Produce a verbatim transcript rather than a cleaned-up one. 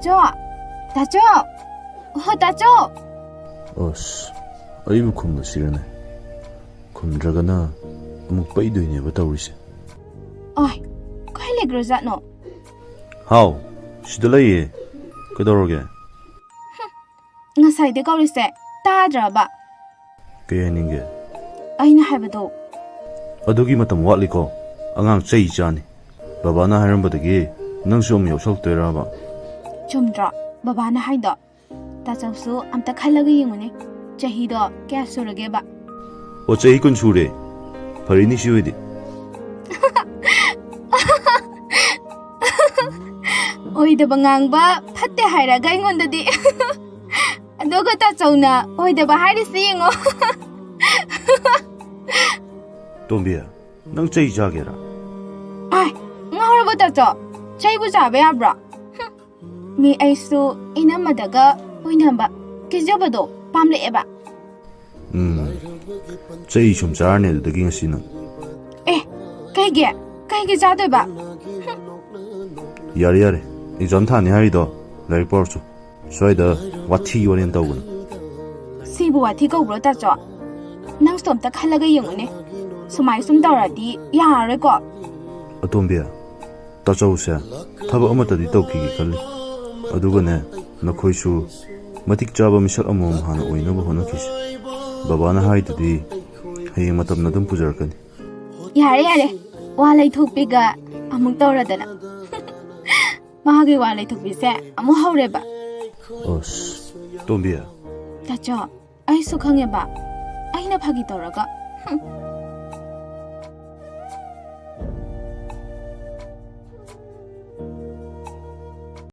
ꯇꯥꯆꯧ! ꯇꯥꯆꯧ! ꯑꯣ, ꯇꯥꯆꯧ! ꯑꯁ, ꯑꯩꯕꯨ ꯈꯨꯝꯕꯁꯤꯔꯅꯦ? ꯈꯨꯝꯗ꯭ꯔꯒꯅ ꯑꯃꯨꯛ ꯄꯩꯗꯣꯏꯅꯦꯕ ꯇꯧꯔꯤꯁꯦ꯫ ꯑꯣꯏ, ꯀꯥꯏ ꯂꯩꯈ꯭ꯔꯖꯥꯠꯅꯣ? ꯍꯥꯎ, ꯁꯤꯗ ꯂꯩꯌꯦ꯫ ꯀꯩꯗꯧꯔꯒꯦ? ꯉꯁꯥꯏꯗꯩ ꯀꯧꯔꯤꯁꯦ ꯇꯥꯗ꯭ꯔꯕ? ꯀꯩ ꯍꯥꯏꯅꯤꯡꯒꯦ? ꯑꯩꯅ ꯍꯥꯏꯕꯗꯣ꯫ ꯑꯗꯨꯒꯤ ꯃꯇꯝ ꯋꯥꯠꯂꯤꯀꯣ꯫ ꯑꯉꯥꯡ ꯆꯩ ꯆꯥꯅꯤ꯫ ꯕꯕꯥꯅ ꯍꯥꯏꯔꯝꯕꯗꯒꯤ ꯅꯪꯁꯨ ꯑꯃꯨꯛ ꯌꯥꯎꯁꯜꯂꯛꯇꯣꯏꯔꯕ? ꯆꯨꯝꯗ꯭ꯔꯣ ꯕꯕꯥꯅ ꯍꯥꯏꯗꯣ? ꯇꯥꯆꯧꯁꯨ ꯑꯝꯇ ꯈꯜꯂꯒ ꯌꯦꯡꯉꯨꯅꯦ꯫ ꯆꯍꯤꯗꯣ ꯀꯌꯥ ꯁꯨꯔꯒꯦꯕ? ꯑꯣ, ꯆꯍꯤ ꯀꯨꯟ ꯁꯨꯔꯦ꯫ ꯐꯔꯦꯅꯦ ꯁꯤ ꯑꯣꯏꯗꯤ꯫ ꯑꯣꯏꯗꯕ ꯉꯥꯡꯕ ꯐꯠꯇꯦ ꯍꯥꯏꯔꯒ ꯑꯩꯉꯣꯟꯗꯗꯤ꯫ ꯑꯗꯨꯒ ꯇꯥꯆꯧꯅ ꯑꯣꯏꯗꯕ ꯍꯥꯏꯔꯤꯁꯤ ꯌꯦꯡꯉꯣ꯫ ꯇꯣꯝꯕꯤ, ꯅꯪ ꯆꯩ ꯆꯥꯒꯦꯔꯥ? ꯑꯥꯏ, ꯉꯥꯎꯔꯕꯣ ꯇꯥꯆꯧ? ꯆꯩꯕꯨ ꯆꯥꯕ ꯌꯥꯕ꯭ꯔꯣ? ꯍꯨꯝ, ꯃꯤ ꯑꯩꯁꯨ ꯏꯅꯝꯃꯗꯒ ꯑꯣꯏꯅꯕ ꯀꯦꯖꯕꯗꯣ ꯄꯥꯝꯂꯛꯑꯦꯕ꯫ ꯎꯝ, ꯆꯩ ꯁꯨꯝ ꯆꯥꯔꯅꯤ ꯑꯗꯨꯗꯒꯤ ꯉꯁꯤ ꯅꯪ꯫ ꯑꯦ, ꯀꯩꯒꯤ? ꯀꯩꯒꯤ ꯆꯥꯗꯣꯏꯕ? ꯌꯥꯔꯦ, ꯌꯥꯔꯦ, ꯑꯦꯛꯖꯥꯝ ꯊꯥꯅꯤ ꯍꯥꯏꯔꯤꯗꯣ ꯂꯥꯏꯔꯤꯛ ꯄꯥꯔꯨꯆꯣ꯫ ꯁ꯭ꯋꯥꯏꯗ ꯋꯥꯊꯤ ꯋꯥꯔꯦꯝ ꯇꯧꯒꯅꯨ꯫ ꯁꯤꯕꯨ ꯋꯥꯊꯤ ꯀꯧꯕ꯭ꯔꯣ ꯇꯥꯆꯧ? ꯅꯪꯁꯨ ꯑꯝꯇ ꯈꯜꯂꯒ ꯌꯦꯡꯉꯨꯅꯦ꯫ ꯁꯨꯃꯥꯏ ꯁꯨꯝ ꯇꯧꯔꯗꯤ ꯌꯥꯔꯔꯣꯏꯀꯣ꯫ ꯑꯇꯣꯝꯕꯤ, ꯇꯥꯆꯧꯁꯦ ꯊꯕꯛ ꯑꯃꯠꯇꯗꯤ ꯇꯧꯈꯤꯒꯦ ꯈꯜꯂꯤ꯫ ꯑꯗꯨꯒꯅꯦ, ꯅꯈꯣꯏꯁꯨ ꯃꯇꯤꯛ ꯆꯥꯕ ꯃꯤꯁꯛ ꯑꯃꯃꯝ ꯍꯥꯟꯅ ꯑꯣꯏꯅꯕ ꯍꯣꯠꯅꯈꯤꯁꯤ꯫ ꯕꯕꯥꯅ ꯍꯥꯏꯗꯨꯗꯤ ꯍꯌꯦꯡ ꯃꯇꯝꯅ ꯑꯗꯨꯝ ꯄꯨꯖꯔꯛꯀꯅꯤ꯫ ꯌꯥꯔꯦ, ꯌꯥꯔꯦ, ꯋꯥ ꯂꯩꯊꯣꯛꯄꯤꯒ ꯑꯃꯨꯛ ꯇꯧꯔꯗꯅ꯫ ꯃꯥꯒꯤ ꯋꯥ ꯂꯩꯊꯣꯛꯄꯤꯁꯦ ꯑꯃꯨꯛ ꯍꯧꯔꯦꯕ꯫ ꯑꯁ, ꯇꯣꯝꯕꯤ꯫ ꯇꯥꯆꯧ, ꯑꯩꯁꯨ ꯈꯪꯉꯦꯕ꯫ ꯑꯩꯅ ꯐꯥꯒꯤ ꯇꯧꯔꯒ꯫ ꯍꯨꯝ꯫